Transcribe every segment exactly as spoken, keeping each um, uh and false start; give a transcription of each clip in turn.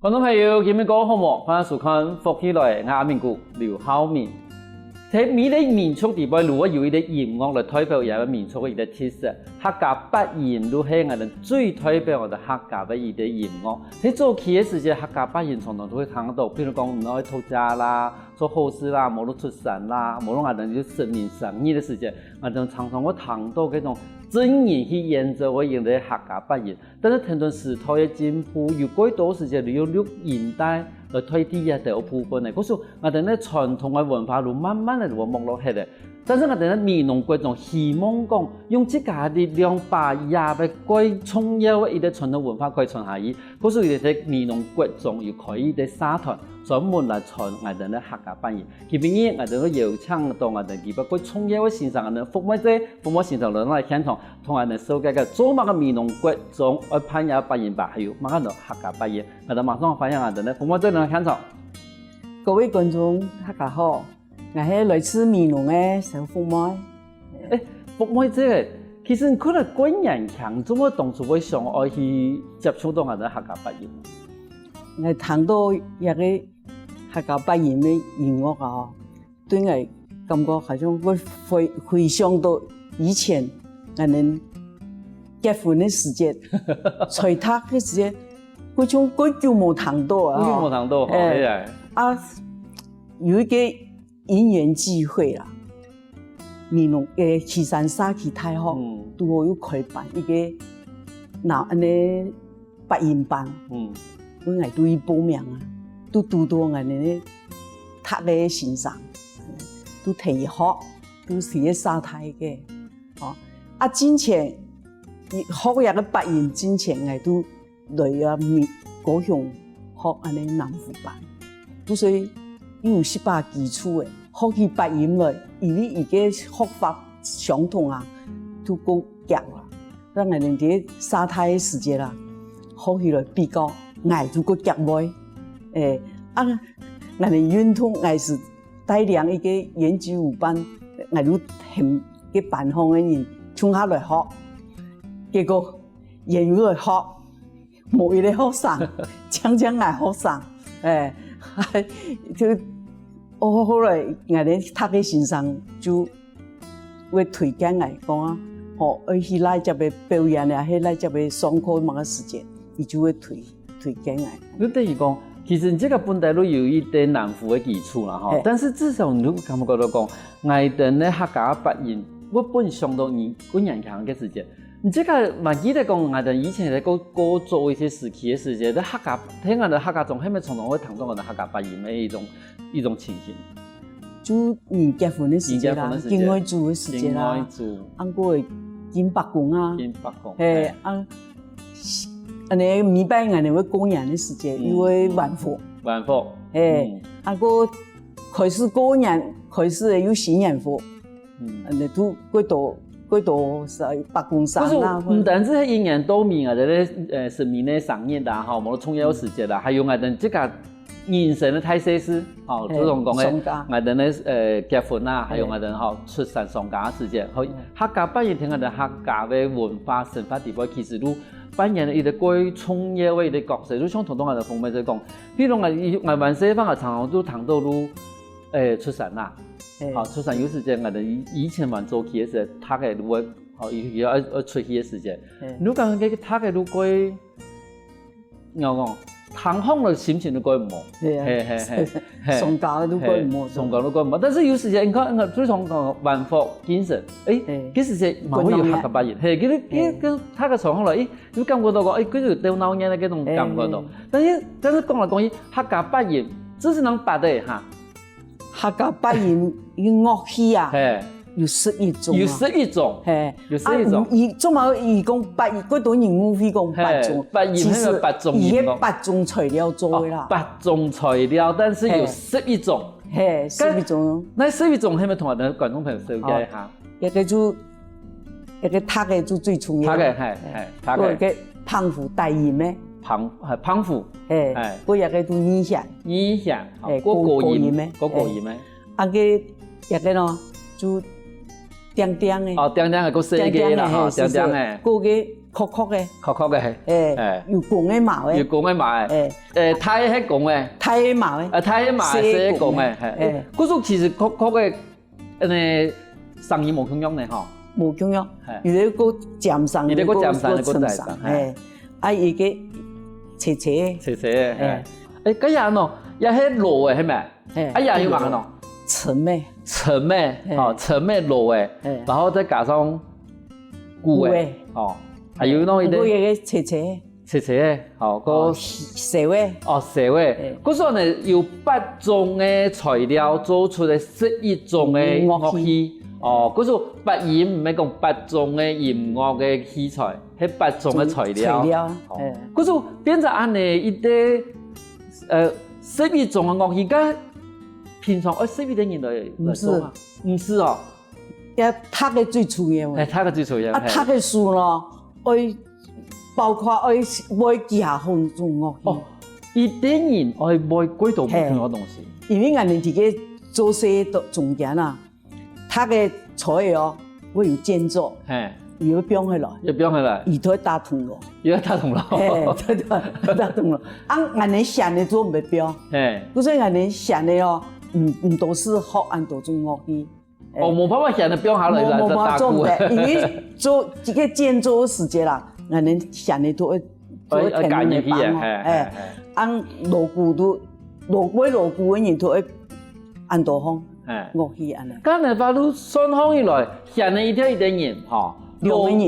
觀眾朋友，今晡日過好無？歡迎收看《福氣來了》，𠊎阿明哥劉浩明。在每個民族裡背，如果有一個音樂來代表佢个民族个一個特色，客家八音就係𠊎兜最代表𠊎兜客家个一個音樂。在早期个時節，客家八音常常都會聽到，比如講，你愛討食啦、做好事啦、無論出山啦、無論𠊎兜有神明生日个時節，𠊎兜常常會聽到該種真人去演奏个一個客家八音。 但是跈等時代个進步，有蓋多時節利用錄音帶來代替這兜部分呢。故所𠊎兜个傳統个文化就慢慢个就會沒落忒了。但是𠊎兜个美濃國中希望講，用自家个力量把這个蓋重要个一個傳統文化可以傳下去。故所佢兜在美濃國中有開一個社團，專門來傳𠊎兜个客家八音。今晡日𠊎兜邀請到𠊎兜這擺蓋重要个先生，𠊎兜福妹姐，福妹先生來到現場， 同𠊎兜紹介个做麼个美濃國中愛辦這八音班，還有麼个客家八音。𠊎兜馬上歡迎𠊎兜个福妹姐來現場。各位觀眾，大家好，𠊎係來自美濃个小福妹。欸，福妹姐，其實你看來蓋年輕，做麼个當初會想愛去接觸到𠊎兜客家八音？𠊎聽到這個客家八音个音樂啊， 對𠊎感覺好像會回，回想到以前𠊎兜結婚个時節，在讀个時節，好像蓋久無聽到啊。蓋久無聽到，吼，欸，係啊。啊，有一個因緣際會啦，美濃个旗山社區大學，嗯。拄好有開辦一個，那，恁呢 八音班，嗯。𠊎就去報名啊，就拄到𠊎兜个讀个先生，就同佢學，就係該社大个，吼。啊，進前，佢學這個八音進前，𠊎就來啊，美，高雄學恁呢南湖班，就所以有一把基礎个，學起八音來，因為佢个學法相同啊，就過遽啊。 該𠊎兜在社大个時節啦，學起來比較，𠊎就過遽會。欸，啊，𠊎兜運動，𠊎係帶領一個圓居舞班，𠊎就喊該班上个人共下來學。結果，圓又來學，無一個學生，淨淨𠊎學生。欸，就，哦，後來𠊎兜讀个先生就 會推薦𠊎講啊，吼，愛去哪隻个表演啊，去哪隻个上課麼个時節，佢就會推，推薦𠊎。你等於講，其實你這個本來就有一點南湖个基礎啦，吼，係。但是至少你就感覺到講，𠊎兜个客家八音，𠊎本想到你，𠊎年輕个時節，你這個還記得講，𠊎兜以前在過，過早一些時期个時節，在客家，在𠊎兜客家庄，係毋係常常會聽到𠊎兜客家八音个一種，一種情形？ 就人結婚个時節啦，人結婚个時節，敬愛祖个時節啦，敬愛祖。啊，過會敬伯公啊，敬伯公，係，係。啊，恁呢每擺𠊎兜會過年个時節，嗯，又會還福。還福。係，嗯。啊，過開始過年，開始又新年福。嗯。恁呢都幾多，幾多伯公生啦，可是毋單止係一年到尾啊，這個，呃，神明个生日啦，吼，無重要時節啦，嗯。還有𠊎兜自家 人生个大細事，吼，係，就像講个，喪嫁。𠊎兜个，呃，結婚啊，還有𠊎兜，吼，出山喪嫁个時節，吼，嗯。客家八音同𠊎兜客家个文化生活裡背，其實就扮演了一個蓋重要个一個角色。就像頭先𠊎兜鳳妹在講，譬如講，𠊎，𠊎還細个時節，𠊎常常就聽到就，欸，出山啦，係。吼，出山有時節，𠊎兜以，以前還早期个時節，讀个就會，吼，有，有愛，愛出去个時節，係。你感覺讀个就蓋 仰般講，聽起來心情就蓋毋好。係啊。係，係，係，係。喪嫁就蓋毋好。係，喪嫁就蓋毋好。但是有時節，你看，你看，就像講還福、敬神，欸，係。其實這嘛會有客家八音。係，其實，其實，係。其實讀个場合來，欸，有感覺到講，欸，其實有鬥鬧熱个該種感覺到。係。但是，但是講來講去，客家八音，只係能八个哈。 客家八音个樂器啊，係。有十一種啊。有十一種。係。有十一種。啊，佢做麼个佢講八，幾多人誤會講八種？係，八音，其實佢个八種音樂。佢个八種材料做个啦。哦，八種材料，但是有十一種。係。係，十一種。該十一種，係毋係同𠊎兜觀眾朋友紹介一下？好。這個就，這個讀个就最重要。讀个，係，係，讀个。還有个 澎湖低音个。澎，係，澎湖。係，係。過這個就二弦。二弦，係，過高音，過高音个。過高音个。係。啊，該，這個呢，就定定个。哦，定定个，過細个啦，定定个，吼，係，細細个。定定个。過該硞硞个，硞硞个，哎，哎。有公个、嫲个，有公个、嫲个，哎。哎，大个係公个，大个嫲个，啊，大个嫲个，細个公个，細个公个，嘿。哎。故所其實硞硞个，呃，聲音無共樣呢，吼。無共樣，嘿。有个較尖聲，有个較尖聲，有个較細聲，有个較沉聲，嘿。嘿。啊，有个細細个，細細个，嘿。哎。哎，該樣喏，也係老个，係無？嘿，啊，也有麼个喏？沉个。沉个，嘿。吼，沉个、老个，嘿。然後再加上 古个，古个。哦，還有喏，一个古个个切切，切切个，哦，个哦，燒个。哦，燒个。嘿。故所呢，有八種个材料做出个十一種个樂器。嗯，樂器。哦，故所八音毋係講八種个音樂个器材，係八種个材料。材料，哦。嘿。故所變成恁呢一个，呃，十一種个樂器，該平常愛十一个人來，毋係。來做啊？毋係哦。 也䌈个最重要个。哎，䌈个最重要，啊，嘿。䌈个時呢，愛包括愛會幾下種樂器。哦，一个人愛會幾多種樂器。嘿。因為𠊎等這个做事个中間啊，䌈个材料哦，會有間奏，嘿。又放下來，又放下來，又愛打銅鑼。又愛打銅鑼。嘿，對對，打銅鑼。啊，𠊎等弦仔做毋會放。嘿。故所𠊎等弦仔哦，毋，毋多識學恁多種樂器。 哦，無辦法，弦仔放下來啦，無，無辦法做毋得，因為做這个間奏个時節啦，𠊎等弦仔都愛，都愛，愛加入去啊，嘿，嘿，嘿。恁鑼鼓都，鑼鼓，鑼鼓个人都愛恁多項，嘿。樂器恁呢。恁呢話，你算起來，弦仔一定一个人，吼，兩个人，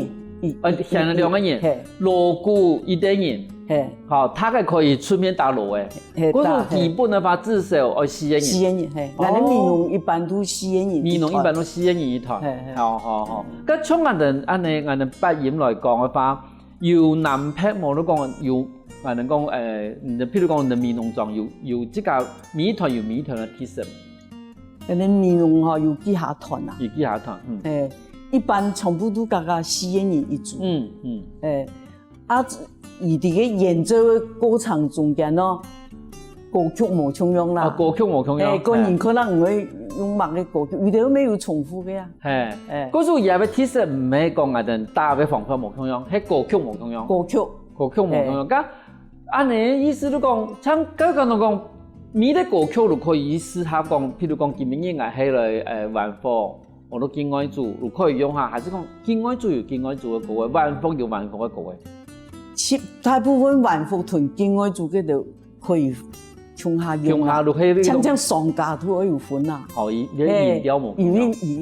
一，呃，一，弦仔兩个人，嘿。鑼鼓一个人， 嘿。吼，大概可以順便打鑼个。嘿，故所基本个話，至少愛四个人。四个人，嘿。哦。𠊎等美濃一般都四个人一團。美濃一般都四个人一團。嘿，嘿。好，好，好。該像𠊎等恁呢，𠊎等八音來講个話，有南北無？你講有，𠊎等講，呃，你的，譬如講你的美濃莊有，有這个每一團有每一團个特色。𠊎等美濃吼，有幾下團啊。有幾下團，嗯。嘿，一般全部都加加四个人一組。嗯，嗯。嘿， 啊，佢這个演奏个過程中間哦，歌曲無共樣啦。啊，歌曲無共樣，嘿，個人可能毋會用麼个歌曲，有兜乜有重複个啊。嘿，嘿。故所這个特色毋係講𠊎等打个方法無共樣，係歌曲無共樣。歌曲。歌曲無共樣。嘿。該恁呢意思就講，像剛剛講，每个歌曲都可以試下講，譬如講今日𠊎係來，呃，還福， 無就敬愛主，就可以用下，還係講敬愛主有敬愛主个歌仔，還福有還福个歌仔？其，大部分還福同敬愛主个都可以共下用啊。共下就係那種，像，像喪家都會有分啊。哦，佢，佢个音調無共樣。嘿，因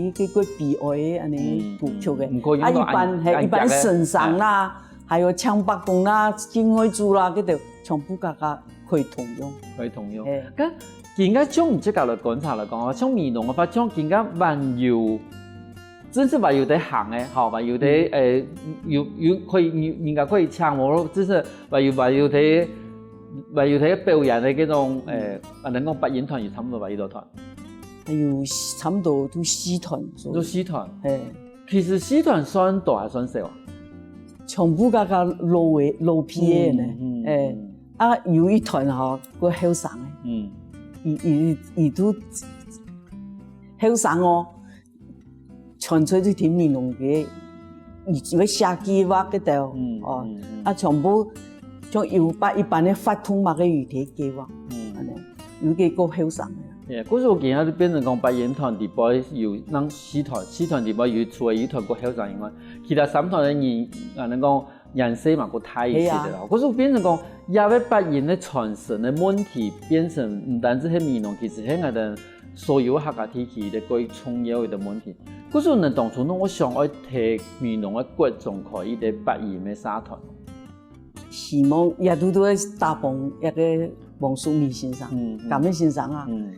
為佢个較悲哀个恁呢，嗯，歌曲个。嗯，毋可以用到恁，啊，一般，嘿，恁，一般恁遽个。神喪啦，還有唱伯公啦、敬愛主啦，該兜全部加加可以通用。可以通用。嘿。該 今个從你自家來觀察來講哦，像美濃个話，像今个還有，真係還有在行个，吼，還有在，嗯。呃，有，有可以，人，人家可以請，無，真係還有，還有在，還有在表演个該種，呃，啊，能講八音團有差不多幾多團？還有差不多都四團左右。都四團。嘿。其實四團算多還算少啊？全部加加老个，老皮个呢。嗯，嗯，嘿。嗯。 啊，有一團吼，較後生个。嗯。佢，佢，佢都後生哦，傳出去聽美濃个，佢會寫計畫个兜，嗯，哦，嗯，嗯。啊，全部像有辦，一般个活動嘛，个有兜計畫，嗯。恁呢，有个較後生个。Yeah，故所今下就變成講八音團底背有，人四團，四團底背有除了一團較後生以外，其他三團个人，啊，能講 年歲嘛較大一些个啦。係啊。故所變成講，這个八音个傳承个問題，變成毋單淨係美濃，其實係𠊎等所有客家地區个較重要个問題。故所呢，當初呢，𠊎想愛在美濃个各莊開一个八音个社團。希望這都都會打幫一个黃淑美先生，嗯，嗯。甘美先生啊，嗯。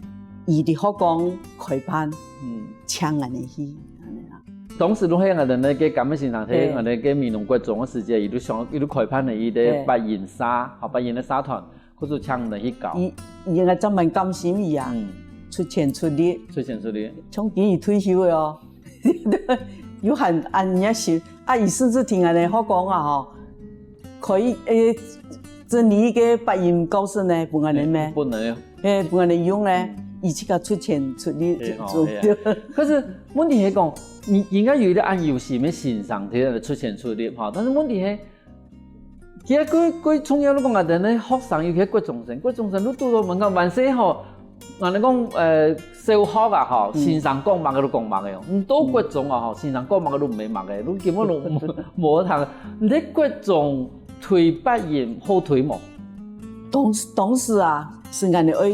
佢在學校開辦，嗯。請𠊎等去，恁呢啊。 當時就係𠊎等个甘美先生，係，對。𠊎等个美濃國中个時節，佢就想，佢就開辦了一个，對。八音社，吼，八音个社團，故所請人去教。佢，佢應該真蠻甘心佢啊，嗯。出錢出力。出錢出力。像佢退休个哦，又還恁熱心，啊，佢甚至聽𠊎等學校啊，吼，可以，誒，整理一个八音教室呢，分𠊎等咩？誒，分𠊎等。誒，分𠊎等用呢。嗯。佢自家出錢出力做。對吼，係啊。可是問題係講，你應該有一個恁有心个先生，佢出錢出力吼，但是問題係，其實佢，佢重要，你講啊，等於學生，尤其國中生，國中生都堵到門口，還細吼，啊，你講，呃，小學啊吼，嗯。先生講麼个就講麼个哦，你到國中啊吼，先生講麼个就毋係麼个，你根本就無，無通。你在國中推八音好推無？當時，當時啊，係恁樣愛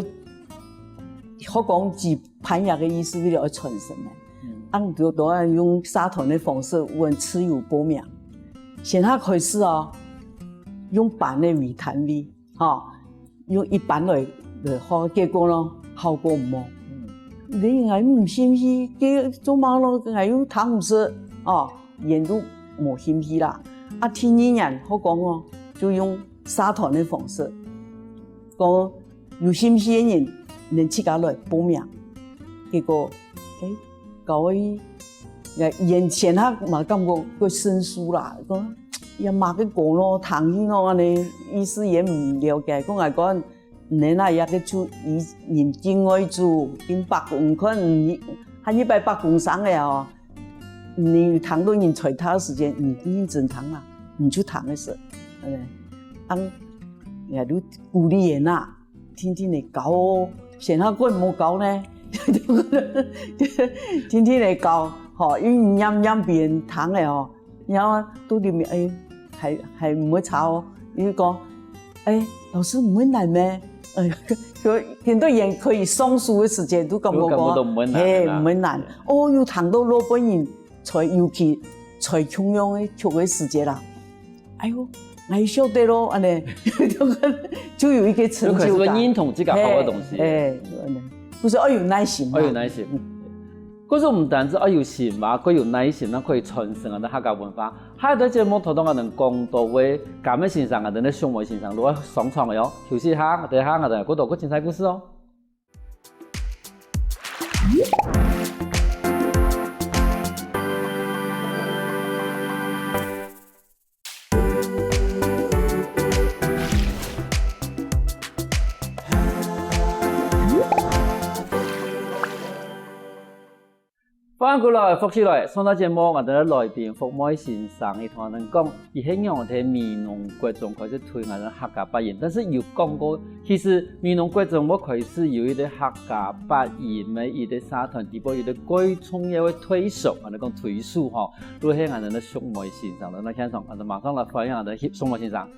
學講佢辦這个儀式為了愛傳承个。嗯。啊，就當然用社團个方式，阮自由報名。先下開始哦，用班个為單位，吼，用一班來，來學，結果咯，效果毋好。嗯。你𠊎毋興趣，該做麼个咯，𠊎又聽毋識，哦，佢等都無興趣啦。啊，第二年學講哦，就用社團个方式，講 有興趣个人，你自家來報名。結果，欸，搞到佢，佢等先下嘛感覺較生疏啦，講，也麼个講咯，聽佢咯，恁樣，意思也毋了解。講𠊎講，你那也个主，人敬愛主，敬伯公，看你，還一擺伯公生个哦。 你聽到人在讀个時節，你認真聽啊，你就聽个時。嗯，啊，𠊎就鼓勵佢啊，定定來教哦，先下過無教呢，定定來教，吼，因為你念念別人聽个哦，然後到裡面，欸，還，還毋會差哦，佢就講，欸，老師毋會難咩？欸，佢，佢，佢都連可以上手个時節都感覺講，都感覺到毋會難个啦。嘿，毋會難。哦，有聽到老輩人 在，尤其在共樣个曲个時節啦。哎喲，𠊎曉得咯，恁樣，就有一個成就感。就開始會認同自家學个東西。嘿，嘿，恁樣。故所愛有耐心嘛。愛有耐心。嗯。故所毋單止愛有心嘛，愛有耐心，正可以傳承𠊎等客家文化。下一個節目，頭先𠊎等講到个甘美先生，𠊎等个淑梅先生，就愛上場个哦。休息一下，等一下𠊎等有更多更精彩故事哦。 歡迎轉來，福氣來！上段節目，𠊎等个來賓福妹先生，佢同𠊎等講，佢係仰般在美濃國中開始推𠊎等客家八音，但是有講過，其實美濃國中會開始有一個客家八音个一個社團，底背有一個最重要个推手，𠊎等講推手吼，就係𠊎等个淑梅先生。那現場，𠊎等馬上來歡迎𠊎等淑梅先生。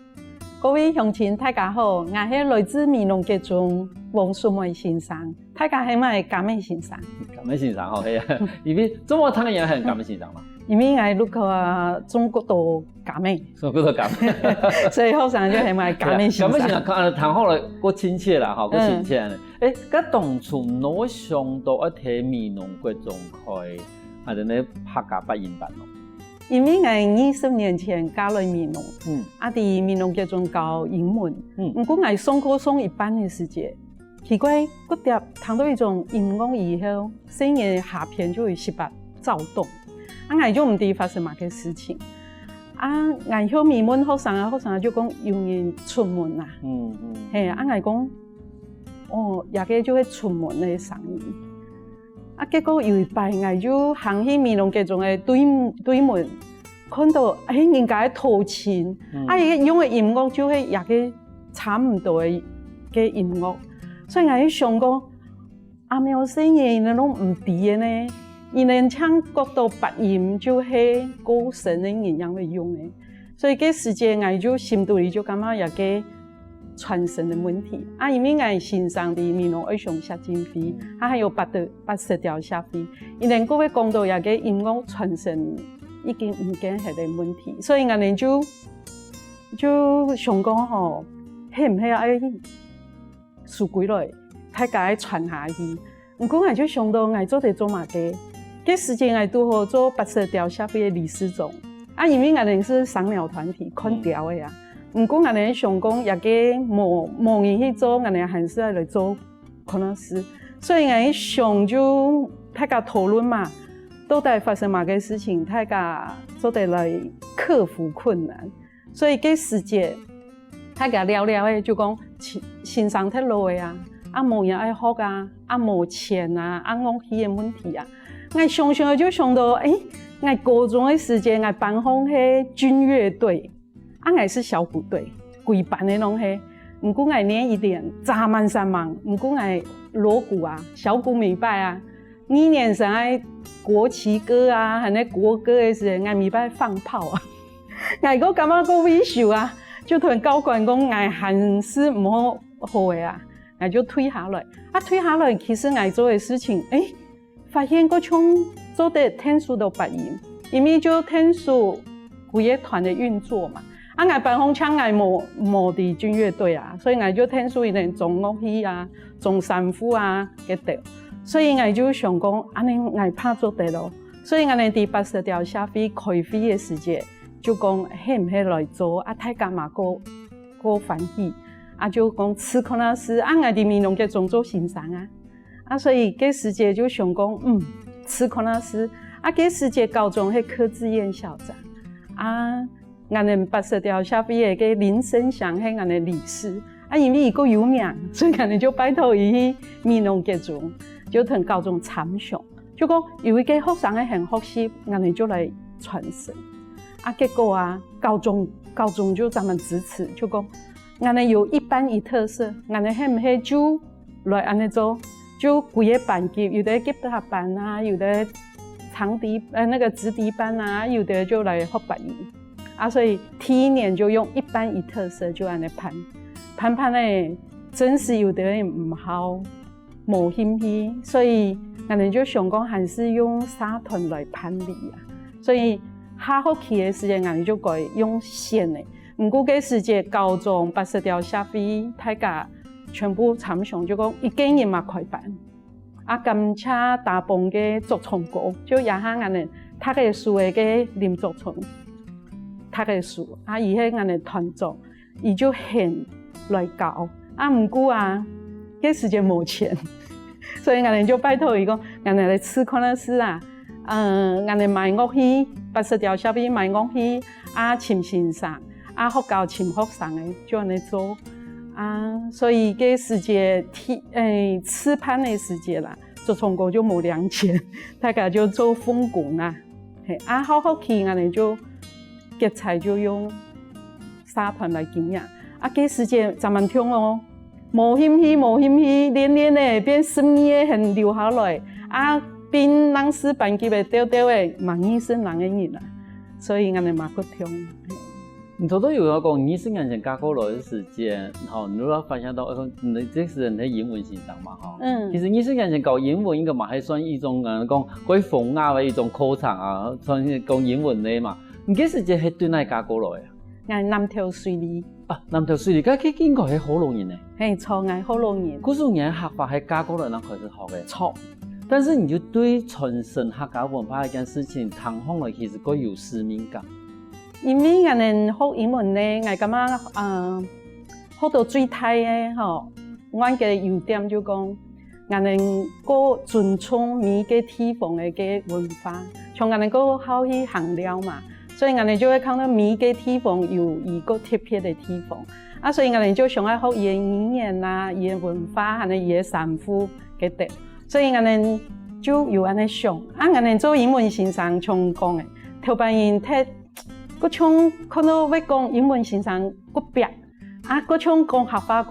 各位鄉親，大家好，𠊎係來自美濃國中王淑梅先生。大家喊𠊎甘美先生。甘美先生吼，係啊，因為做麼个大家喊甘美先生嘛？因為𠊎屋下種幾多甘美。種幾多甘美。所以後生就喊𠊎甘美先生。係啊，甘美先生，看，聽好了，較親切啦，吼，較親切呢。嗯。欸，該當初哪會想到愛在美濃國中開，啊，恁樣个客家八音班哦？ 因為𠊎二十年前嫁來美濃，嗯。啊，在美濃國中教英文。嗯。毋過𠊎上課上一半个時節，奇怪，隔壁聽到一種音樂以後，細人下片就會十八躁動。啊，𠊎就毋知發生麼个事情。啊，𠊎向尾問學生啊，學生就講有人出門啊。嗯，嗯。係，啊，𠊎講，哦，這個就係出門个聲音。 啊，結果有一擺，𠊎就行去美濃國中个對，對門，看到，欸，人家个討情，嗯。啊，佢用个音樂就係這個差毋多个，个音樂。所以𠊎就想講，啊，無細人，佢等攏毋知个呢，佢等淨覺到八音就係過身个人正會用个。所以該時節，𠊎就心肚裡就感覺這個 傳承个問題。啊，因為𠊎先生在美濃愛上謝金輝，嗯。佢還有八德，八色調協會，佢等過會講到這個音樂傳承已經毋見忒个問題，所以𠊎等就，就想講吼，係毋係愛收歸來，大家愛傳下去。 毋過𠊎就想到𠊎做得做麼个。該時節𠊎拄好做八色鳥協會个理事長，啊，因為𠊎等係賞鳥團體，看鳥个啊。毋過𠊎等想講，這個無，無人去做，𠊎等還係愛來做，可能係。所以𠊎想就大家討論嘛，到底發生麼个事情，大家做得來克服困難。 所以該時節，大家聊聊仔就講，先，先生忒老个啊，啊無人愛學啊，啊無錢啊，啊樂器个問題啊。𠊎想想就想到，欸，𠊎高中个時節，𠊎班項係軍樂隊，啊𠊎係小鼓隊，歸班个攏係。毋過𠊎練一年，嗄吂嗄吂，毋過𠊎鑼鼓啊，小鼓每擺啊，二年生个國旗歌啊，還有國歌个時節，𠊎每擺放炮啊，𠊎个感覺个畏羞啊，就同教官講，𠊎還係毋好好个啊。 𠊎就退下來。啊退下來，其實𠊎做个事情，欸，發現个像做得𢯭手到別人，因為就𢯭手歸樂團个運作嘛。啊𠊎班項淨𠊎無無在軍樂隊啊，所以𠊎就𢯭手佢等裝樂器啊、裝衫褲啊該兜。所以𠊎就想講，恁仔𠊎怕做得囉。所以𠊎等在八色鳥協會開會个時節，就講係毋係來做啊，大家嘛較較歡喜。啊就講試看啊試，啊𠊎在美濃國中做先生啊。啊所以該時節就想講，嗯，試看啊試。啊該時節高中係課志願校長，啊𠊎等八色鳥協會个該林生祥係𠊎等理事。啊因為佢較有名，所以𠊎等就拜託佢去美濃國中，就同高中參詳。 就講有一個學生个很學習，𠊎等就來傳承。啊結果啊，高中高中就專門支持，就講𠊎等有一班一特色，𠊎等係毋係就來恁仔做，就歸個班級，有个吉他班啊，有个長笛呃那個直笛班啊，有个就來學八音。啊所以第一年就用一班一特色就恁仔辦，辦辦仔，真實有个毋好 無興趣，所以𠊎等就想講還係用社團來辦理啊。所以下學期个時節，𠊎等就改用選个。毋過該時節高中八色鳥協會，大家全部參詳，就講一個人嘛開班。啊感謝打幫个竹聰哥，就這下𠊎等讀个書个該林竹聰，讀个書，啊佢係𠊎等團長。 佢就肯來教。啊毋過啊，該時節無錢，所以𠊎等就拜託佢講，𠊎等來試看啊試啊，呃，𠊎等買樂器，八色鳥協會買樂器，啊尋先生，啊學校尋學生个，就恁仔做。啊所以該時節，欸，試辦个時節啦，竹聰哥就無領錢，大家就做奉公啊。係，啊下學期𠊎等就結彩就用 社團來經營。啊該時節正蠻暢哦，無興趣無興趣，練練仔變十二個人留下來，啊變臨時班級个兜兜仔，嘛二十零個人啊，所以𠊎等嘛較暢。你頭頭有講二十年前嫁過來个時節，吼，你就發現到，呃，你這時人係英文先生嘛，吼。嗯。其實二十年前教英文應該嘛還算一種，呃，講較風雅个一種課程啊，算係講英文个嘛。你該時節係對哪嫁過來啊？ 𠊎南投水里。啊，南投水里，該該應該係學老人呢。係，著，𠊎學老人。故所你个客話係嫁過來正開始學个。著。但是你就對傳承客家文化這件事情，聽起來其實較有使命感。因為𠊎等學英文呢，𠊎感覺，呃，學到最大个吼，𠊎个優點就講， 𠊎等較尊重每個地方个个文化，像𠊎等較好去行尞嘛，所以𠊎等就會看到每個地方有佢較特別个地方。啊所以𠊎等就想愛學佢个語言啊，佢个文化，還有佢个衫褲該兜。所以𠊎等就有恁仔想，啊𠊎等做英文先生像講个，頭擺人忒，較像看到會講英文先生較壁， 啊，較像講客話較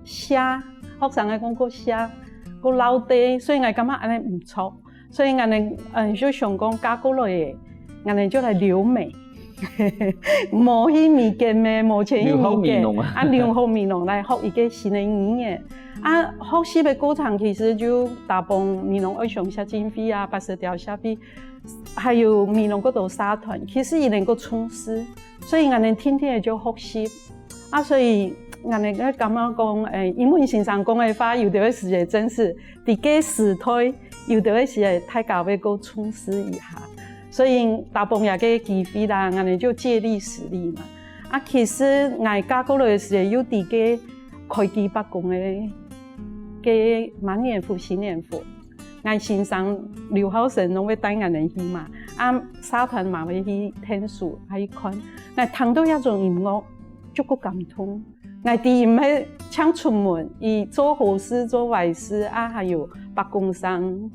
瀉，學生个講較瀉，較落地，所以𠊎感覺恁仔毋著。所以𠊎等，嗯，就想講嫁過來个，𠊎等就來留美。無去美國咩，無錢去美國，留學美濃啊。啊，留學美濃來學一個新个語言。啊，學習个過程其實就打幫美濃愛鄉協進會啊，八色鳥協會，還有美濃各多社團，其實佢等較重視。 所以𠊎等天天就學習。啊，所以𠊎等个感覺講，欸，英文先生講个話，有兜个時節真係，在該時代，有兜个時節大家會較重視一下。所以打幫這個機會啦，𠊎等就借力使力嘛。啊，其實𠊎嫁過來个時節，又在該開基伯公个，个滿年福、新年福。 𠊎先生、留學生攏會帶𠊎等去嘛，啊，社團嘛會去𢯭手，還去看。𠊎聽到這種音樂，就較感動。𠊎知毋係淨出門，佢做好事、做壞事啊，還有伯公生，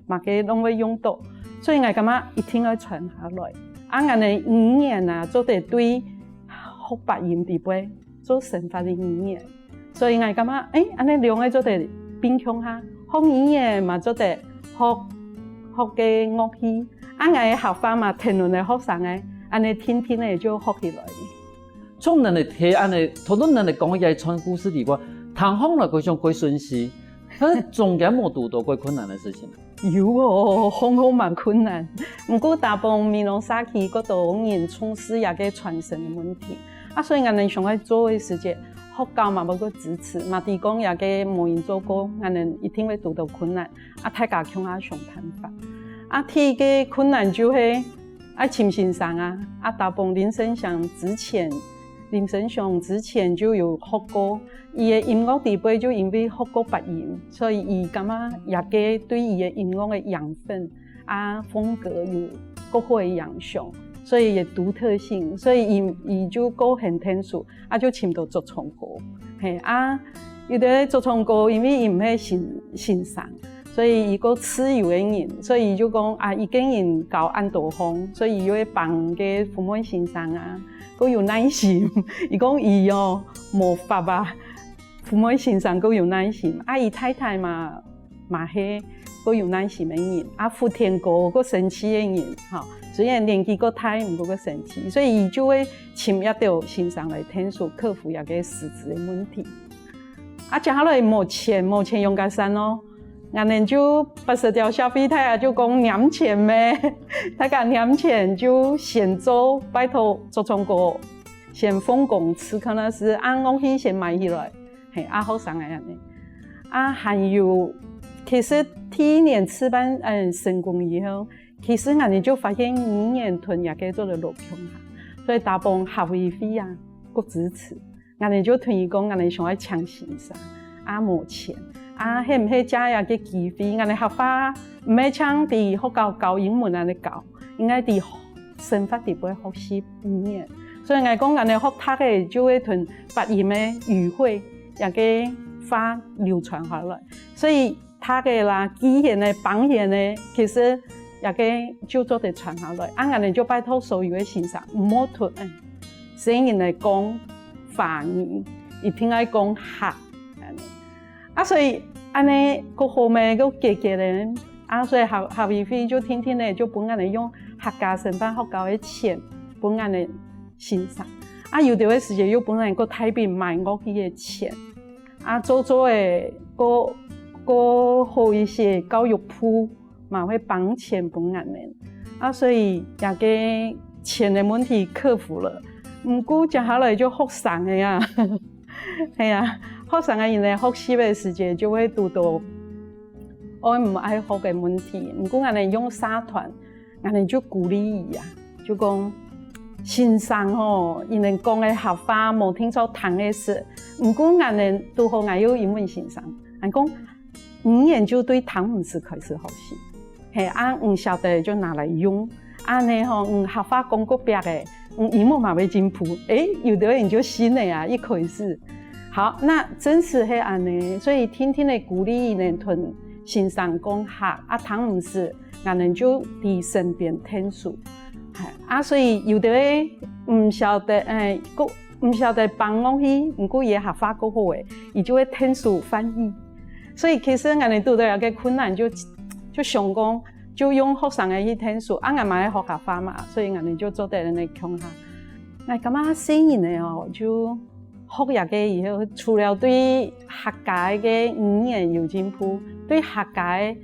麼个攏會用到。所以𠊎感覺一定愛傳下來。啊，𠊎个語言啊，做得對學八音底背做生活个語言。所以𠊎感覺，誒，恁呢兩個做得並共下，學語言嘛做得學，學个樂器。啊，𠊎个客話嘛，跈等个學生个，恁呢定定个就學起來。 從恁呢聽恁呢，頭頭恁呢講个一串故事裡背，聽項來蓋像蓋順序，但係中間無堵到蓋困難个事情。有哦，項項蠻困難。毋過大部分美濃社區蓋多人重視這個傳承个問題。啊，所以𠊎等想愛做个時節，學校嘛無个支持，嘛知講這個無人做過，𠊎等一定會堵到困難。啊，大家共下想辦法。啊，第一個困難就係 愛尋先生啊，啊，大部分林生祥之前，林生祥之前就有學過，佢个音樂底背就因為學過八音，所以佢感覺這個對佢个音樂个養分啊，風格有較好个影響，所以个獨特性，所以佢，佢就較興𢯭手，啊，就尋到著唱歌。嘿，啊，有个著唱歌，因為佢毋係先，先生， 所以佢較自由个人，所以佢就講啊，佢個人教恁多項，所以佢又會幫个顧問先生啊，較有耐心。佢講佢哦，無法啊，顧問先生較有耐心。啊，佢太太嘛，嘛係較有耐心个人，啊，福田哥較生趣个人，吼，雖然年紀較大，毋過較生趣，所以佢就會尋一兜先生來𢯭手克服這個師資个問題。啊，接下來無錢，無錢仰結煞哦。 𠊎等就八十條社會大家就講拈錢咩，大家拈錢就先做，拜託著唱歌，先奉公事，可能係恁樣去先買起來，嘿，啊，學生个恁樣。啊，還有，其實第一年試辦，嗯，成功以後，其實𠊎等就發現語言同這個做得落共下，所以大部分客委會啊，較支持。 𠊎等就同佢講，𠊎等想愛請先生，啊，無錢，啊，係毋係借這個機會，𠊎等客話毋係淨在學校教英文恁樣教，應該在生活底背學習語言。所以𠊎講，𠊎等學讀个就會同八音个語彙這個話流傳下來。所以 讀个啦、記絃个、挷絃个，其實這個就做得傳下來。啊，𠊎等就拜託所有个先生，毋好同，嗯，細人仔講華語，一定愛講客，恁樣。啊，所以恁樣較好咩，較解決咧。啊，所以客，客委會就定定咧，就分𠊎等用客家承辦學校个錢，分𠊎等先生。啊，有兜个時節又分𠊎等較大筆買樂器个錢。 啊，做做个，較，較好一些，教育部嘛會挷錢分𠊎等。啊，所以這個錢个問題克服了。毋過接下來就學生个啊。係啊，學生个人呢，學習个時節就會堵到愛毋愛學个問題。毋過𠊎等用社團，𠊎等就鼓勵佢啊，就講，先生吼，佢等講个客話無定著聽得識，毋過𠊎等堵好𠊎有英文先生，𠊎講，語言就對聽毋識開始學習，係，啊，毋曉得就拿來用，恁樣吼，嗯，客話講較壁个，嗯，英文嘛會進步。誒，有兜人就信了啊，一開始。好，那真實係恁樣，所以定定个鼓勵佢等同先生講客，啊，聽毋識， 𠊎等就在身邊𢯭手。係，啊，所以有兜个毋曉得，誒，較，毋曉得挷樂器，毋過佢个客話較好个，佢就會𢯭手翻譯。所以其實𠊎等堵到這個困難就，就想講，就用學生个去𢯭手，啊，𠊎嘛愛學客話嘛，所以𠊎等就做得恁樣共下。𠊎感覺細人仔哦，就 學這個以後，除了對客家个語言有進步，對客家个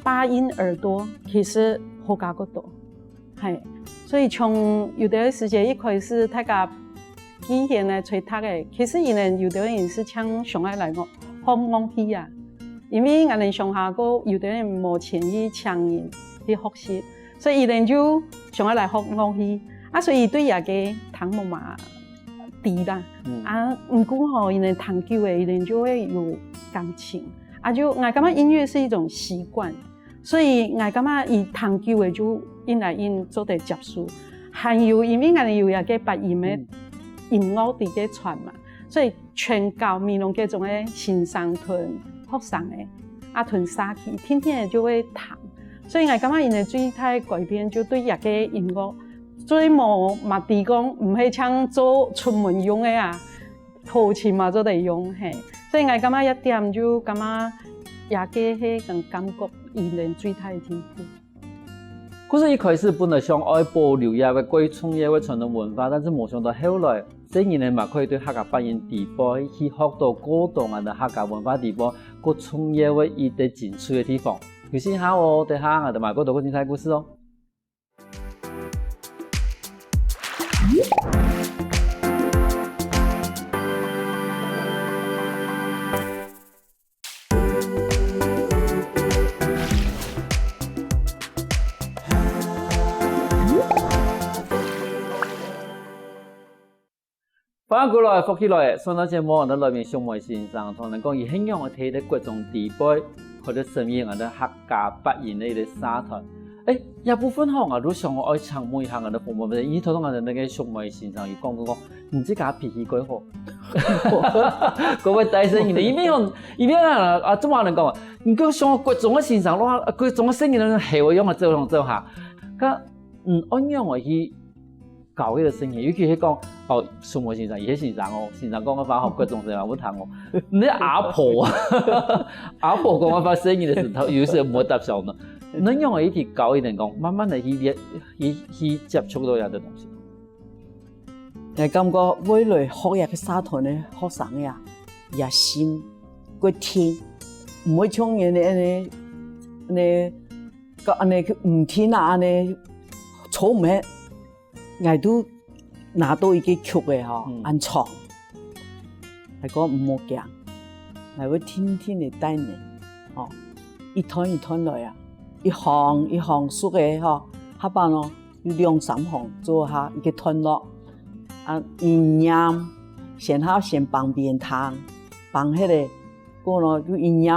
八音耳朵其實好加較多。係，所以從有兜个時節一開始，大家記絃个、吹笛个，其實佢等有兜人係淨想愛來學，學樂器啊。因為𠊎等鄉下个有兜人無錢去請人去學習，所以佢等就想愛來學樂器。啊，所以對這個聽無嘛 知啦。嗯。啊，毋過吼，佢等聽久了，佢等就會有感情。啊，就，𠊎感覺音樂是一種習慣，所以𠊎感覺佢聽久了就應該應做得接受。還有，因為𠊎等有這個八音个，嗯，音樂在該傳嘛，所以全校美濃國中个先生同學生仔，啊同社區，天天仔就會聽。所以𠊎感覺佢等最大改變就對這个音樂，最無嘛知講毋係淨做出門用个啊， 偷情嘛做得用，嘿。所以𠊎感覺這點就感覺這个係𠊎感覺佢等最大个進步。故所一開始本來想愛保留這个過重要个傳統文化，但是無想到後來，細人仔嘛可以對客家八音底背去學到過多𠊎等客家文化底背過重要个一个精髓个地方。有興趣哦，等下𠊎等嘛過多過精彩故事哦。 歡迎過來，福氣來！上到節目，𠊎等來賓淑梅先生，同𠊎等講佢係仰仔在國中底背，或者成立𠊎等客家八音个一个社團。欸，這部分吼，𠊎都想愛請問一下𠊎等服務人員，因為頭先𠊎等該个淑梅先生有講過，講你自家脾氣蓋好，蓋會大聲音个，因為吼，因為啊，啊，這麼人講啊，你講像國中个先生，哇，國中个聲音都係會用个，走上走下，該，嗯，愛仰仔去 教育个聲音，尤其係講，哦，淑梅先生，佢係先生哦，先生講个話吼，國中生嘛會聽哦。你阿婆，阿婆講个話，細人仔个時候，有時毋會搭上呢。你仰仔一直教佢等講，慢慢个去練，去，去接觸到這个東西。𠊎感覺未來學這个社團个學生啊，野心過定，毋會像恁呢恁呢恁呢，恁呢毋定啊，恁呢坐毋核。 𠊎都拿到一个曲仔吼，嗯。恁長。𠊎講毋好驚，𠊎會定定仔帶你，吼，一段一段來啊，一行一行熟个吼，下擺咯，有兩三行做下一个段落，啊，一念，先下先放別人聽，放忒咧，過咯又一念，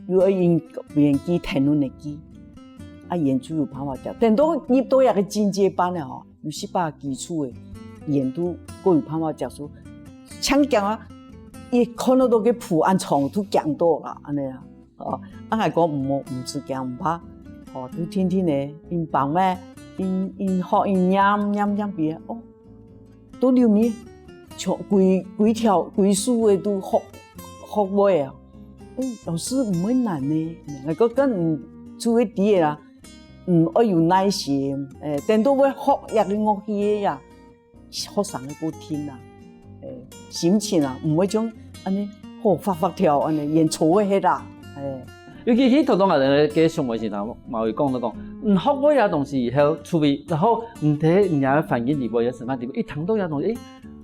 又愛用別人記，跈等人記，啊，佢等就有辦法接。等到入到這个進階班了吼，有一把基礎个，佢等都過有辦法接受。像驚啊，一看到該譜恁長，都驚到啦，恁呢啊。哦，啊，𠊎講毋好，毋使驚，毋怕。哦，就定定仔，用放咩，用，用學，用念，念，念別，哦， 到了尾，像歸，歸條，歸首个都學，學會啊。哦，老師毋會難呢。𠊎講，該你就會知个啦。嗯，愛有耐心。欸，等到會學這个樂器个呀，學生个過定啊。欸，心情啊，毋會像恁呢，吼，發發跳恁呢，演奏會忒啦。欸。 尤其係頭先𠊎等个淑梅先生嘛有講到講，嗯，學會這東西以後，出去，然後你在你个環境底背，也生活底背，一聽到這東西，欸，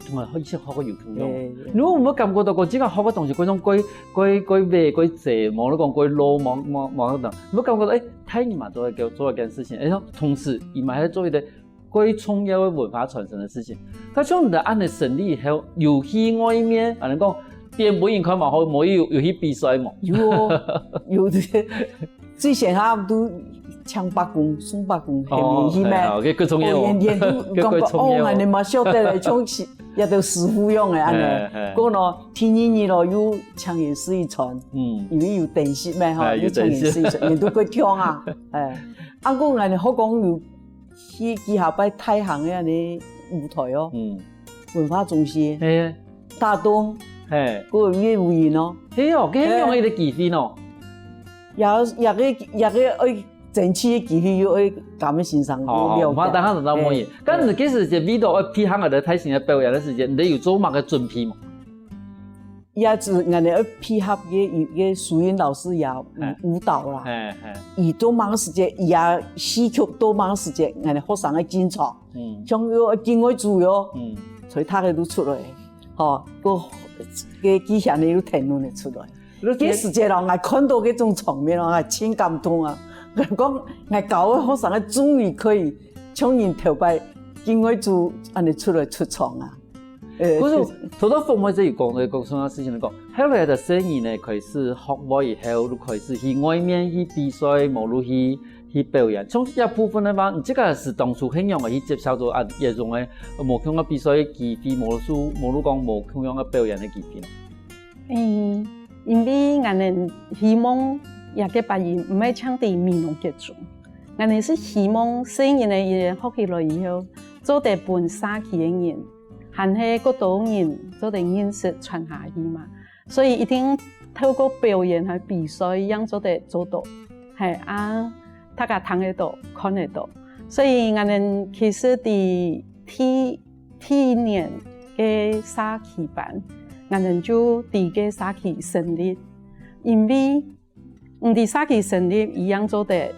同𠊎以前學个有共樣。對，對。如果毋會感覺到講，這个學个東西，該種過，過，過歪，過斜，無你講過老，無，無，無，毋會感覺到，欸，大人嘛做得做一件事情，欸，同時，佢嘛係做一个 過重要个文化傳承个事情。該像你等恁呢成立以後，有去外面，恁呢講，展分人看嘛好，無有，有去比賽無？有哦，有這个，最先下都請伯公、宋伯公，哦，係無？去咩？係啊，該過重要哦。哦，演，演都該過重要哦。感覺，哦，恁呢嘛曉得咧，像是，也都師傅樣个恁呢。係，係。過咯，第二日咯，又請佢食一餐，嗯。因為有等息咩吼，哎，有等息。又請佢食一餐，人都過暢啊，哎。啊，過恁呢，好講有 去幾下擺大行个恁呢舞台哦，嗯。文化中心，嘿。大東，嘿。還有樂舞營哦。嘿哦，該恁樣个機會哦。也，也个，也个愛爭取个機會，又愛佮𠊎先生哦，了解。毋怕等下等到無閒。嘿。該你該時節為著愛配合个大型个表演个時節，你有做麼个準備無？ 也係𠊎等愛配合个，个蘇韻老師也舞，哎。舞蹈啦。哎，哎。佢到麼个時節，佢也戲曲到麼个時節，𠊎等學生个進場。嗯。像有愛境外組喲，嗯。所以大家都出來，吼，个，个機械呢又跈等出來。該時節咯，𠊎看到該種場面咯，𠊎盡感動啊！𠊎講，𠊎教个學生个終於可以像人頭擺境外組恁呢出來出場啊！ 呃，可是，頭頭鳳妹這有講到一個重要事情來講，後來个細人呢，開始學會以後，就開始去外面去比賽，無論去，去表演。像這部分个話，你自家係當初係仰仔去接受著啊，這種个無共樣个比賽个機會，無論，無論講無共樣个表演个機會呢？嗯，因為𠊎等希望這个八音毋係淨在美濃集中，𠊎等係希望細人仔佢等學起來以後，做得分社區个人，還係較多人做得認識傳下去嘛。所以一定透過表演和比賽，正做得做到，係啊，大家聽得到、看得到。所以𠊎等其實在第第一年个社區班，𠊎等就在該社區成立，因為毋在社區成立，佢正做得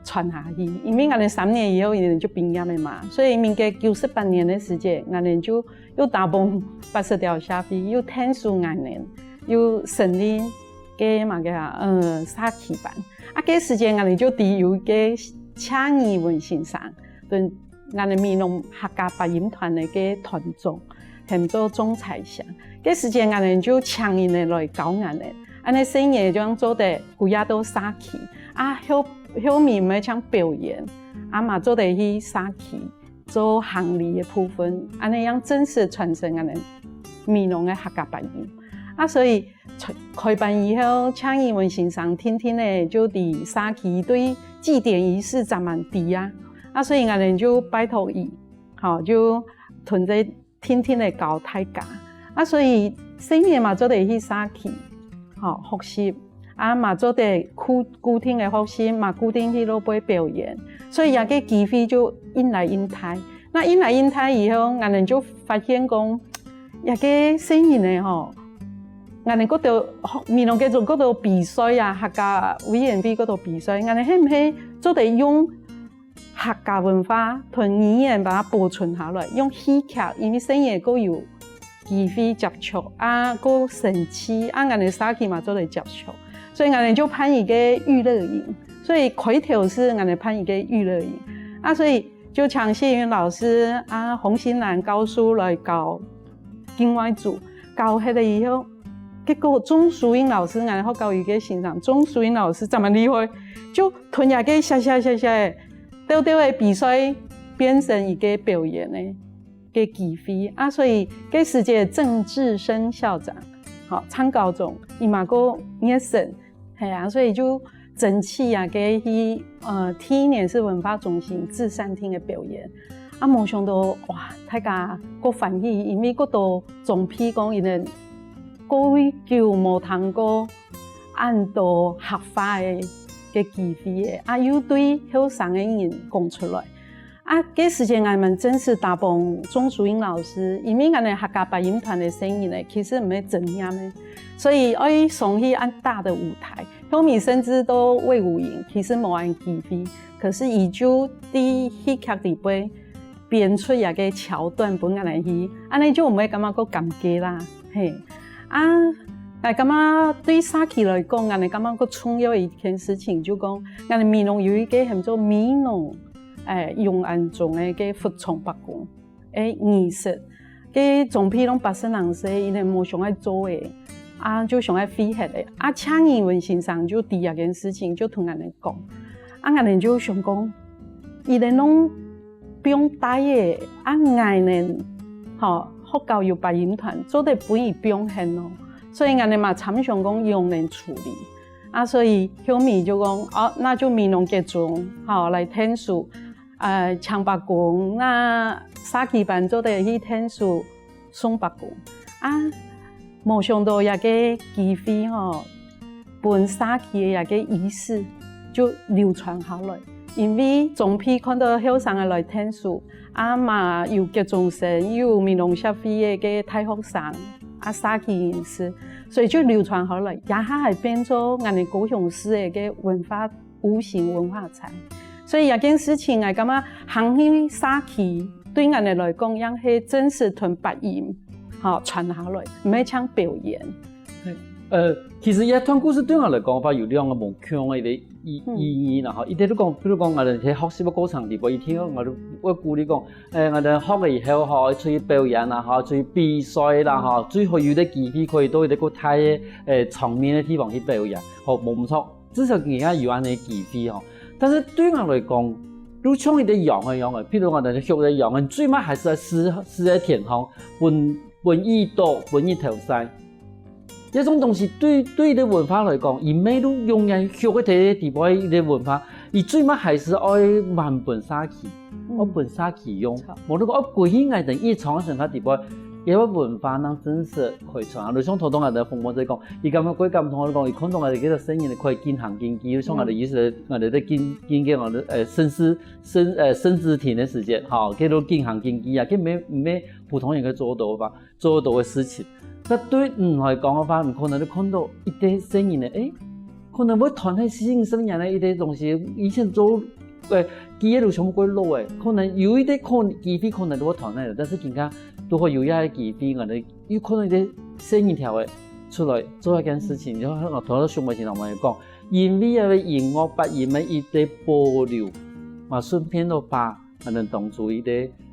傳下去。因為𠊎等三年以後，佢等就畢業了嘛，所以民國九十八年个時節，𠊎等就又打幫八色鳥協會，又𢯭手𠊎等，又成立該麼个啊，呃，社區班。啊，該時節𠊎等就知有一个謝宜文先生，對 𠊎等美濃客家八音團个該團長，喊做總裁先。該時節𠊎等就請佢等來教𠊎等，恁仔細人仔就正做得歸下到社區，啊，後，後面乜像表演，啊嘛做得去社區做行李个部分，恁仔正正式傳承𠊎等美濃个客家八音。啊，所以 開班以後，謝宜文先生定定仔就在社區對祭典儀式正蠻知啊。啊，所以𠊎等就拜託佢，吼，就同齊定定仔教大家。啊，所以細人嘛做得去社區，吼，學習，啊嘛做得固，固定个學習，嘛固定去落背表演。所以這个機會就越來越大。那越來越大以後，𠊎等就發現講， 這个細人仔吼，𠊎等該兜，美濃該種該兜比賽啊，客家委員會該兜比賽，𠊎等係毋係做得用客家文化同語言把它保存下來，用戲劇，因為細人仔較有機會接觸啊，較生趣啊，𠊎等社區嘛做得接觸，所以𠊎等就辦一个娛樂營，所以開頭係𠊎等辦一个娛樂營啊，所以 就請謝宜文老師啊、洪新蘭教授來教，另外組教忒了以後，結果鍾淑英老師，𠊎學校有一个先生，鍾淑英老師正蠻厲害，就同這个寫寫寫寫，兜兜个比賽變成一个表演个个機會啊，所以該時節鄭志昇校長，吼，參考中，佢嘛較熱心， 係啊，所以就爭取啊，該去，呃，第一年係文化中心至善廳个表演。啊，無想到，哇，大家較歡喜，因為較多長輩講佢等較久無聽過恁多客話个个機會个，啊，又對後生个人講出來。 啊，該時節𠊎等正式打幫鍾淑英老師，因為𠊎等客家八音團个細人仔，其實毋係專業个，所以愛上去恁大个舞台。後面甚至到衛武營，其實無恁機會，可是佢就在戲劇裡背編出這个橋段分𠊎等去，恁仔就毋會感覺較尷尬啦，係。啊，𠊎感覺對社區來講，𠊎等感覺較重要一件事情，就講𠊎等美濃有一个喊做美濃 欸，永安中个个服裝伯公个儀式，个總批攏八十零歲，佢等無想愛做个，啊，就想愛廢忒个。啊，謝宜文先生就知這件事情，就同𠊎等講，啊，𠊎等就想講，佢等攏放忒个，啊，𠊎等，吼，學校有八音團，做得分佢放忒囉。所以𠊎等嘛參詳講仰仔處理。啊，所以後面就講，哦，那就美濃集中，吼，來𢯭手 呃，請伯公，啊社區班做得去𢯭手送伯公。啊，無想到這个機會吼，分社區个這个儀式就流傳下來。因為總批看到後生个來𢯭手，啊嘛有國中生，又有美濃協會个个大學生，啊社區人士，所以就流傳下來，這下還變做𠊎等高雄市个个文化 無形文化財。所以這件事情，𠊎感覺行去社區，對𠊎等來講，也係正式同八音，吼，傳下來，毋係像表演。呃，其實這段故事對𠊎來講，話有兩个無共个一个意，嗯。意義啦，吼。一个就講，比如講，𠊎等在學習个過程裡背，一定𠊎等會鼓勵講，欸，𠊎等學了以後，吼，出去表演啦，吼，出去比賽啦，吼，最好有个機會可以到一个較大个，欸，場面个地方去表演，吼，無毋著。 至少人家有恁樣个機會吼。但是對𠊎來講，就像一個秧仔樣仔，譬如𠊎兜畜一個秧仔，最尾還係愛施，施个田項，分，分雨著，分日頭曬。這種東西對，對一個文化來講，佢毋係就永遠畜个在該地方一個文化，佢最尾還係愛還分社區，嗯。愛分社區用。無就講愛歸去𠊎兜日常个生活地方，這個文化正真實可以傳下去。就像頭先𠊎兜个服務者講，佢感覺蓋感動，佢講佢看著𠊎兜這兜細人仔可以進行經濟，就像𠊎兜意思，𠊎兜在經，經濟𠊎兜，呃，甚至 甚，呃，甚至停个時間，吼，該都進行經濟啊，該毋係，毋係普通人可以做得到个，做得到个事情。該對你來講个話，你可能就看著一個細人仔，誒，可能會斷忒四五十年个一個東西，以前做，呃，記憶都全部過落誒，可能有一個可能，機會可能都會斷忒了，但是今下都會有這個機會，𠊎兜有可能一個細人條个出來做一件事情，然後同到上面先同我們講，因為這個音樂八音个一個保留，嘛順便都把 𠊎兜當初一個，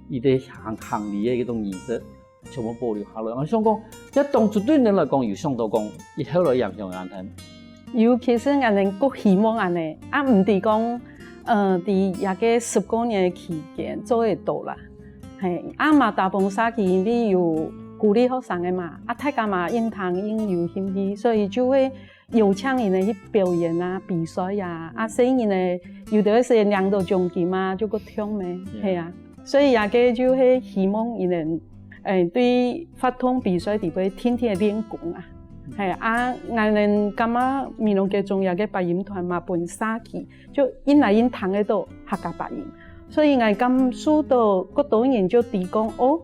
一個行，行禮个一種儀式，全部保留下來。𠊎想講，這當初對你來講有想著講，以後來影響𠊎兜？有，其實𠊎兜較希望恁仔，啊，毋知講，呃，在這個十過年个期間做得到啦。嘿，啊嘛大部分社區因為有鼓勵學生个嘛，啊大家嘛應當應有興趣，所以就會 邀請人仔去表演啊、比賽啊，啊細人仔有兜个時節領著獎金啊，就較暢咩，係啊。所以這個就係希望佢兜，誒，對活動比賽裡背天天練功啊，係啊。啊，𠊎兜感覺美濃國中這個八音團嘛，分社區 就因來因聽得到客家八音。所以𠊎感受到，較多人就知講，哦，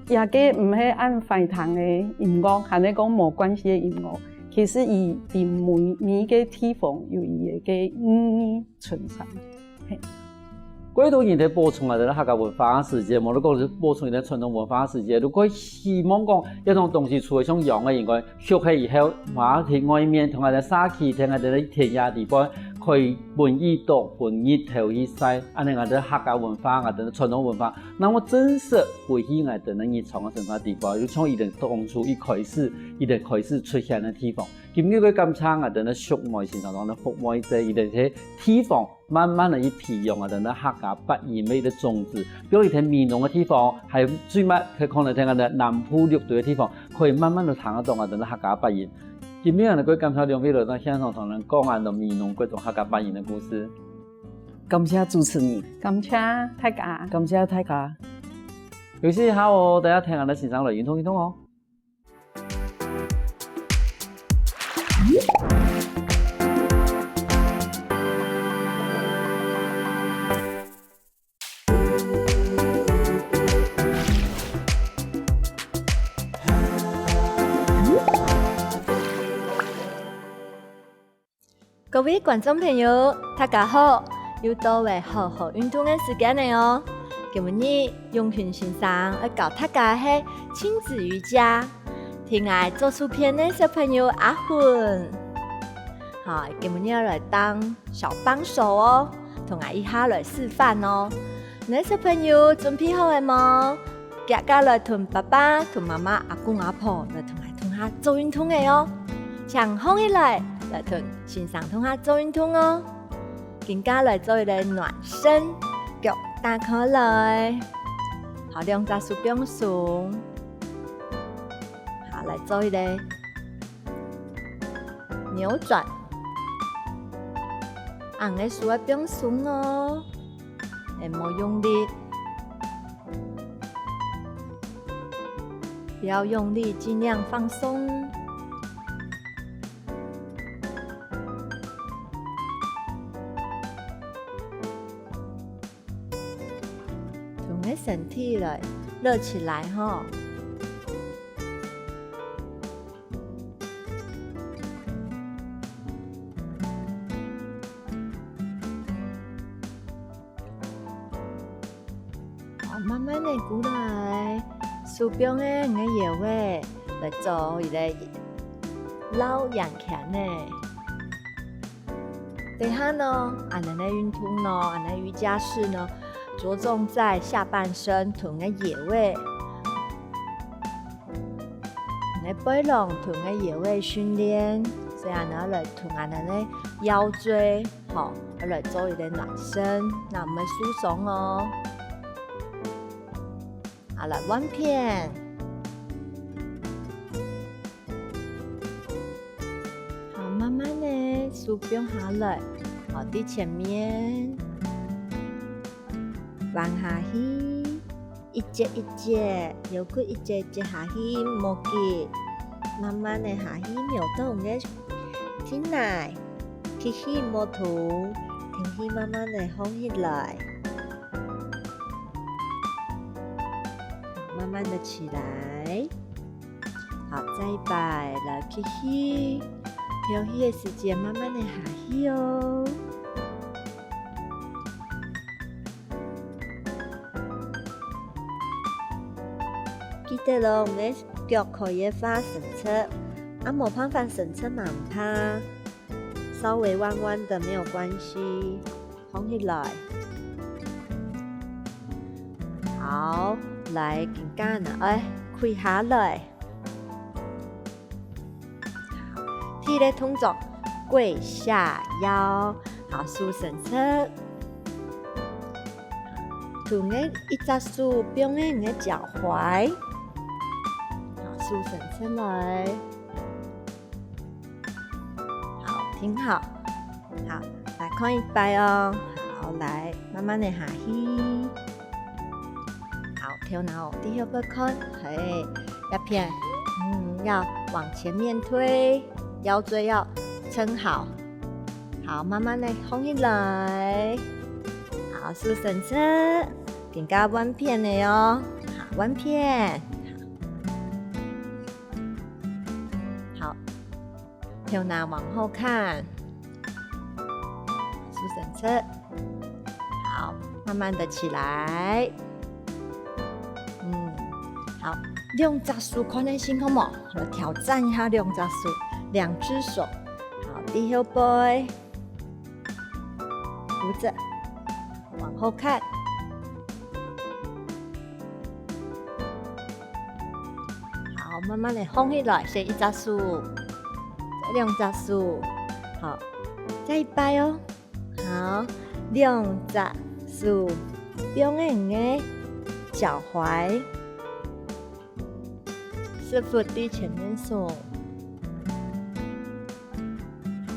這個毋係恁壞聽个音樂，還係講無關係个音樂，其實佢在每，每一個地方有佢个意義存在。嘿。過多人在保存𠊎兜个客家文化个時節，無論講係保存𠊎兜傳統文化个時節，如果希望講這種東西除了像秧仔以外， 畜忒以後，嘛去外面同𠊎兜社區，同𠊎兜个田野地方，可以分雨著，分日頭去曬，恁仔𠊎兜客家文化，𠊎兜傳統文化，正會真實歸去𠊎兜个日常个生活地方，就像佢兜當初一開始，佢兜開始出現个地方。今日个感謝𠊎兜个淑妹先生同𠊎兜服務這，佢兜在地方 慢慢个去培養𠊎兜个客家八音个一個種子。比如在美濃个地方，還有最尾可能在𠊎兜南部六堆个地方，可以慢慢个聽得到𠊎兜个客家八音。今日𠊎兜感謝兩位來到現場同𠊎兜講𠊎兜美濃各種客家八音个故事。感謝主持人。感謝大家。感謝大家。休息一下哦，大家聽𠊎兜先生來運動運動哦。 各位觀眾朋友，大家好！又到了好好運動个時間了哦。今晡日永群先生愛教大家个係親子瑜伽，同𠊎做手片个小朋友阿芬。好，今晡日愛來當小幫手哦，同𠊎一下來示範哦。 你小朋友準備好了無？遽遽來同爸爸、同媽媽、阿公阿婆來同𠊎共下做運動个哦。請䟘起來，來同先生共下做運動哦。今下來做一個暖身，腳打開來。好，兩隻手放鬆。好，來做一個扭轉。恁仔手愛放鬆哦。 欸，莫用力，不要用力，盡量放鬆。同个身體來熱起來吼。 好，慢慢个過來，手放个你个腰仔，來做一個繞圓圈仔。等下呢，恁仔个運動呢，恁仔瑜伽式呢，着重在下半身同你个腰仔。 你个背囊同你个腰仔訓練，這下呢，來同𠊎等个腰椎，吼，來做一個暖身，那我們會受傷哦。好，來換片。好，慢慢个手放下來，好，對前面彎下去。 一節一節，腰骨一節一節下去，莫急，慢慢个下去，摸到你个胼帶，吸氣莫動，停氣慢慢个放起來，慢慢个起來。 好，再一擺，來吸氣，敨氣个時節慢慢个下去哦。記得哦，你个腳可以畫伸直，啊無辦法伸直嘛毋怕，稍微彎彎的沒有關係。 放起來。好，來，今下呢，愛跪下來。好，第一個動作，跪下腰。好，手伸直。同你一隻手放在你个腳踝。好，手伸直來。 好，停好。好，來看一擺哦。好，來，慢慢个下去。好，頭腦往後背看，嘿，這片，嗯，要往前面推，腰椎要撐好。好，慢慢个放起來。好，手伸直，今下換片个哦。好，換片。 好，頭腦往後看，手伸直。好，慢慢的起來。嗯，好，兩隻手看看先好無？來挑戰一下兩隻手，兩隻手。好，對後背。 扶直，往後看。好，慢慢个放起來，先一隻手，兩隻手。好，再一擺哦。好，兩隻手放在你个腳踝，屎朏對前面聳。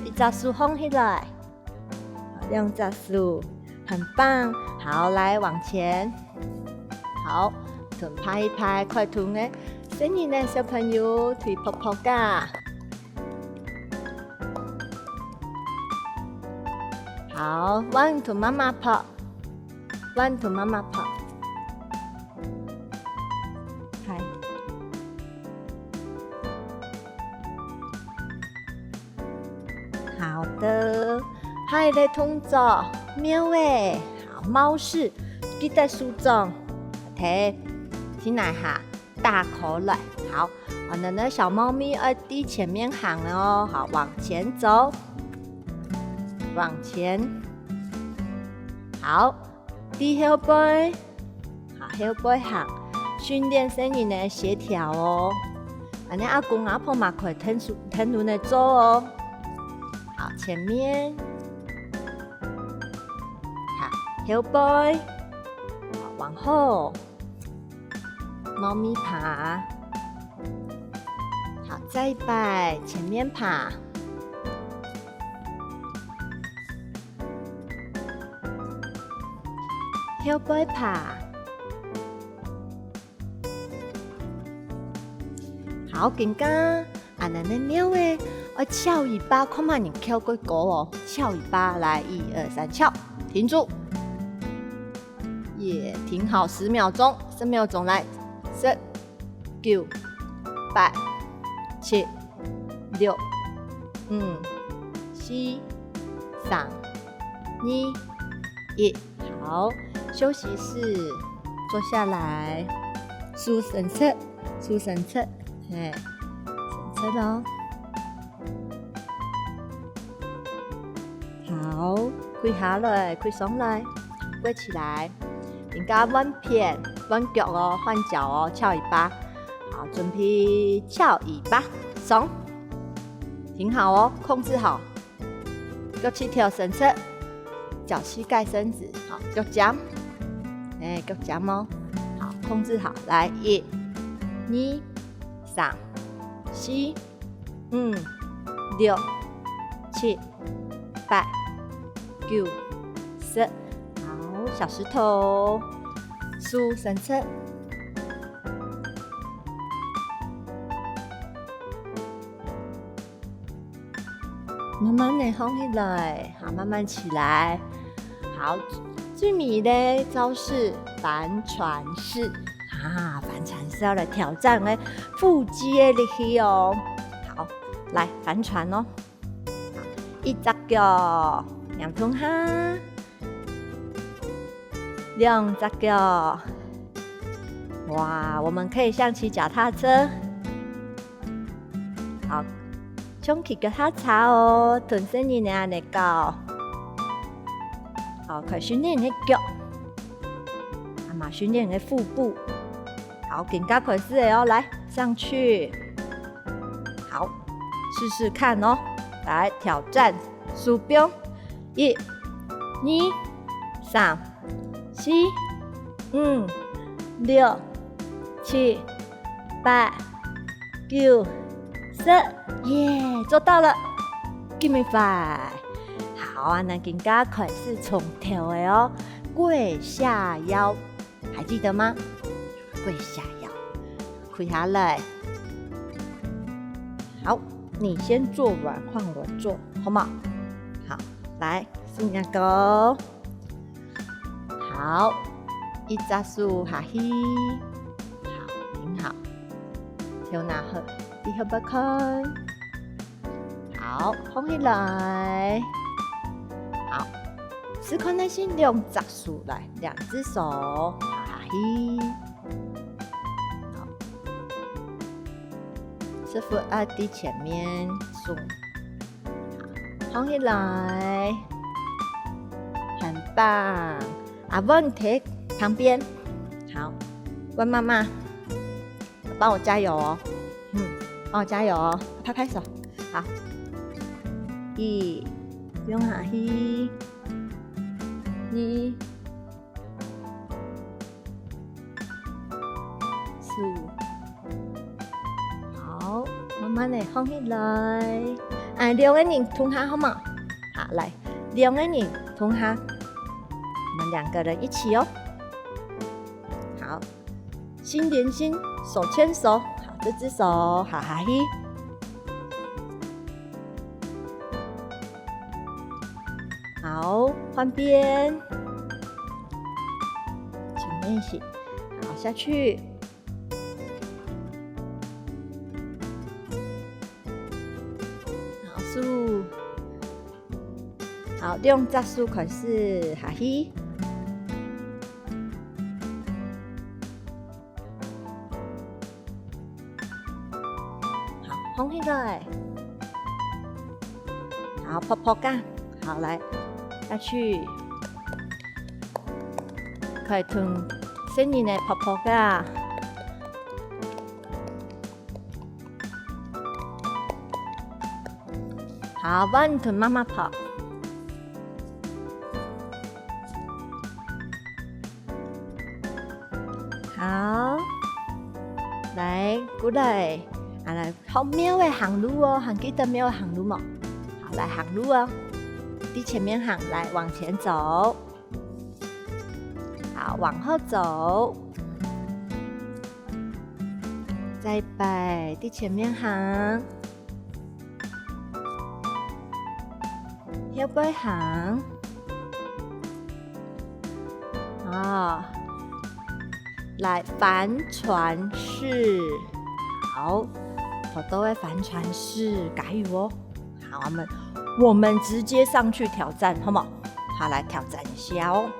一隻手放起來。 兩隻手，很棒。好，來，往前。好，同拍一拍，快同个細人仔小朋友推噗噗仔。好，換同媽媽噗。 換同媽媽噗。嗨。好的，下一個動作，貓仔，好，貓式，記得手掌，提，胼帶下， 打開來。好，𠊎等个小貓咪愛對前面行哦。好，往前走，往前。好，對後背，好，後背行，訓練細人仔个協調哦。恁仔阿公阿婆嘛可以𢯭手，𢯭等來做哦。好，前面，好，後背，好，往後。 貓咪爬。好，再一擺，前面爬。後背爬。好，緊張。 恁仔个貓仔，愛翹尾巴，看麼人翹較高哦。翹尾巴，來，一二三，翹，停住。也停好十秒鐘，十秒鐘，來，十、九、八、七、六、五、四、三、二、一。好，休息室，坐下來，手伸直，手伸直。 嘿，伸直囉。好，跪下來，跪上來，跪起來。今下換片，換腳哦，換腳哦，翹尾巴。好，準備翹尾巴，上。挺好哦，控制好。腳膝頭伸直，腳膝蓋伸直，好，腳尖，哎，腳尖哦，好，控制好，來，一、二、三、四、五、六、七、八、九、十。好，小石頭，手伸直。 慢慢的放起來，好，慢慢起來。好，最尾的招式帆船式。啊，帆船式愛來挑戰个腹肌个力氣哦。好，來，帆船哦。一隻腳，黏同下。 兩隻腳。哇，我們可以像騎腳踏車。好，像騎腳踏車哦，同細人仔恁樣搞。好，可以訓練你个腳，啊嘛訓練你个腹部。好，緊張開始了哦，來，上去。好，試試看哦，來挑戰。 手放，一、二、三、四、五、六、七、八、九、十，耶，做到了，give me five。好啊，恁樣緊張開始從頭个哦，跪下腰。 還記得嗎？跪下腰，跪下來。好，你先做完，換我做，好嗎？好，來，新加坡。好，一隻手下去。好，挺好。手拿好，你好不好看？ 好，放起來。好，試看仔先兩隻手來，兩隻手下去。好，屎朏仔在前面送。好，放起來。很棒。啊，換在旁邊。好，換媽媽。 幫我加油哦。嗯，幫我加油哦，拍拍手。好。一，放下去。二，四。好，慢慢的放起來。哎，兩個人同下好嗎？好，來，兩個人同下。我們兩個人一起哦。好。 心連心，手牽手，好，這隻手，好，下去。好，換邊。前面一起，好，下去。好，手。 好，兩隻手開始下去。好，放起來。好，噗噗仔。好，來，下去。可以同細人仔噗噗仔。 好，換同媽媽噗。好，來，過來。啊，來，學貓仔行路哦，還記得貓仔行路無？好，來行路哦。在前面行，來，往前走。 好，往後走。再擺，在前面行。後背行。哦，來，帆船式。好，好多个帆船式，加油哦。 好，我們，我們直接上去挑戰，好無？好，來挑戰一下哦。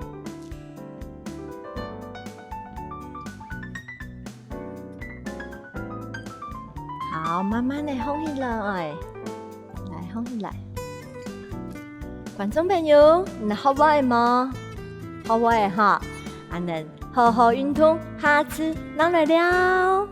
好，慢慢的放起來，來，放起來。觀眾朋友，你學會無？學會哈？恁樣，好好運動，下次再來尞。